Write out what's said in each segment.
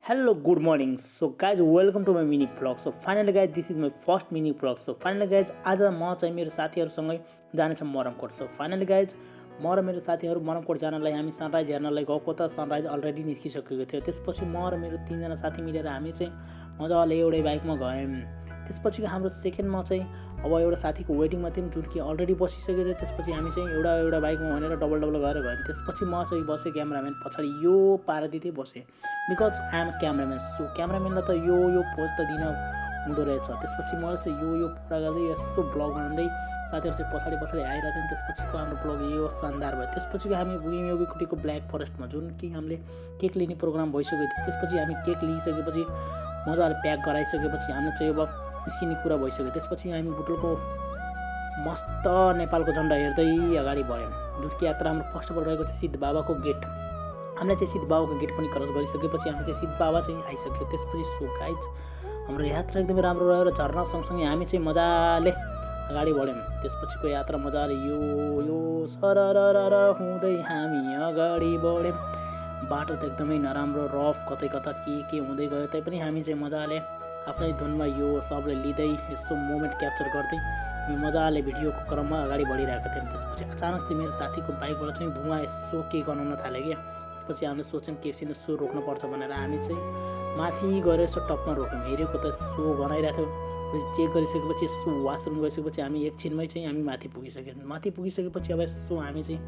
Hello, good morning. So guys, welcome to my mini vlog. So finally guys, this is my first mini vlog. So finally guys, आज म चाहिँ मेरो साथीहरुसँगै जानेछ मरमकोट. So finally guys, म र मेरो साथीहरु मरमकोट जानलाई हामी सनराइज हेर्नलाई गएको त सनराइज अलरेडी निस्किसकेको थियो. त्यसपछि म र मेरो तीनजना साथी मिलेर हामी चाहिँ मजाले एउटै बाइकमा गयौं. त्यसपछि हाम्रो सेकेन्डमा चाहिँ अब एउटा साथीको वेटिङमा थियौं जुन कि अलरेडी बसिसकेको थियो. त्यसपछि हामी चाहिँ एउटा बाइकमा भनेर डबल गरेर गयौं. त्यसपछि म चाहिँ बसे क्यामेराम्यान पछाडी यो पारादितै बसे because I am cameraman. So क्यामेराम्यानलाई त यो पोज त दिन हुँदो रहेछ. त्यसपछि मैले चाहिँ यो पुरा गर्दै यसो ब्लग बनाउँदै साथीहरु चाहिँ पछाडी आइरहेको थिए. त्यसपछिको हाम्रो ब्लग यो शानदार भयो. त्यसपछि हामी पुग्यौं योगीकुटीको ब्ल्याक फरेस्टमा जुन कि हामीले केक लिने प्रोग्राम भइसकेको थियो. त्यसपछि हामी केक लिइसकेपछि मजाले प्याक गराइसकेपछि हामीले चाहिँ अब निस्किने कुरा भइसक्यो. त्यसपछि हामी बुटुलको मस्त नेपालको झन्डा हेर्दै अगाडि बढ्यौं. जुन कि यात्रा हाम्रो फर्स्ट अफ अल रहेको थियो सिद्ध बाबाको गेट. हामीले चाहिँ सिद्ध बाबाको गेट पनि क्रस गरिसकेपछि हामी चाहिँ सिद्ध बाबा चाहिँ आइसक्यो. त्यसपछि सो गाइज हाम्रो यात्रा एकदमै राम्रो रह्यो र झरना सँगसँगै हामी चाहिँ मजाले अगाडि बढ्यौं. त्यसपछिको यात्रा मजाले यो सरररर हुँदै हामी अगाडि बढ्यौं. बाटो त एकदमै नराम्रो रफ कतै के हुँदै गयो तै पनि हामी चाहिँ मजाले आफ्नै धुनमा यो सबले लिँदै यसो मोमेन्ट क्याप्चर गर्दै हामी मजाले भिडियोको क्रममा अगाडि बढिरहेका थियौं. त्यसपछि अचानक चाहिँ मेरो साथीको बाइकबाट चाहिँ धुवा यसो के गनाउन थाल्यो के. त्यसपछि हामीले सोच्यौं के एकछिन यसो रोक्नुपर्छ भनेर हामी चाहिँ माथि गएर यसो टपमा रोक्यौं. हेरेको त यसो गनाइरहेको थियो. चेक गरिसकेपछि यसो वासरुम गइसकेपछि हामी एकछिनमै चाहिँ हामी माथि पुगिसक्यौं. माथि पुगिसकेपछि अब यसो हामी चाहिँ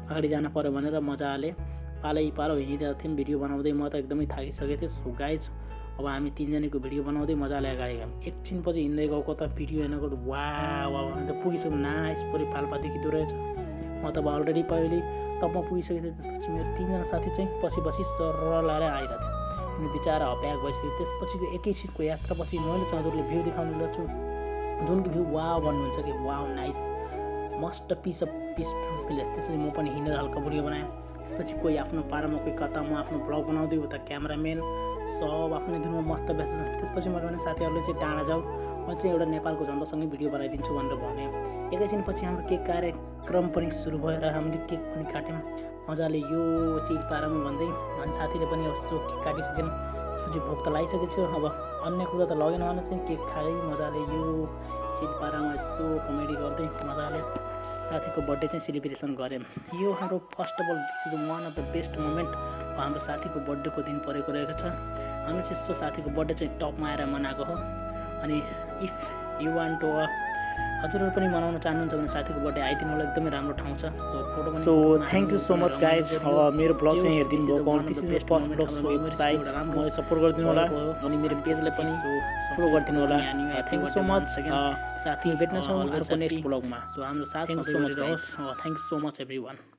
अगाडि जान पर्यो भनेर मजाले पालो हिँडिरहेको थियौं भिडियो बनाउँदै. म त एकदमै थाकिसकेको थिएँ. सो गाइज अब हामी तीनजनाको भिडियो बनाउँदै मजाले अगाडि गयौं. एकछिनपछि हिँड्दै गएको त भिडियो हेर्नको त वाव त पुगिसक्यो. नाइस पुरै पाल्पा देखिँदो रहेछ. म त अलरेडी पहिले टपमा पुगिसकेको थिएँ. त्यसपछि मेरो तीनजना साथी चाहिँ पछि सरर लाएर आइरहेको थियो. तिनीहरू बिचारा हप्याक भइसक्यो. त्यसपछिको एकैछिनको यात्रापछि मैले चाहिँ हजुरले भ्यू देखाउनु लाग्छु जुन कि भ्यू वाव भन्नुहुन्छ कि wow nice must piece of peaceful place. त्यसपछि म पनि हिँडेर हल्का भिडियो बनाएँ. त्यसपछि कोही आफ्नो पारामा कोही कता म आफ्नो ब्लग बनाउँदै उता क्यामेराम्यान सब आफ्नै दिनमा मस्त व्यस्त छ. त्यसपछि मैले भने साथीहरूले चाहिँ टाढा जाऊ म चाहिँ एउटा नेपालको झन्डासँगै भिडियो बनाइदिन्छु भनेर भने. एकैछिन पछि हाम्रो केक कार्यक्रम पनि सुरु भयो र हामीले केक पनि काट्यौँ मजाले यो चिलपारामा भन्दै. अनि साथीले पनि यसो केक काटिसकेन्. त्यसपछि भोक त लागिसकेको थियो. अब अन्य कुरा त लगेन भने चाहिँ केक खाँदै मजाले यो चिलपारामा यसो कमेडी गर्दै मजाले साथीको बर्थडे चाहिँ सेलिब्रेसन गऱ्यौँ. यो हाम्रो first of all this is one of the best moment. हाम्रो साथीको बर्थडेको दिन परेको रहेको छ. हामी चाहिँ यसो साथीको बर्थडे चाहिँ टपमा आएर मनाएको हो. अनि इफ यु वान्ट टु हजुरहरू पनि मनाउन चाहनुहुन्छ भने साथीको बर्थडे आइदिनु होला. एकदमै राम्रो ठाउँ छ. So thank you so much guys. मेरो ब्लग चाहिँ हेरिदिनु भएको. This is first blog. So size मलाई सपोर्ट गरिदिनु होला अनि मेरो पेजलाई पनि फलो गरिदिनु होला. Thank you so much. साथी भेट्नेछौँ अर्को नेक्स्ट ब्लगमा. सो हाम्रो साथ thank you so much. Thank you so much everyone.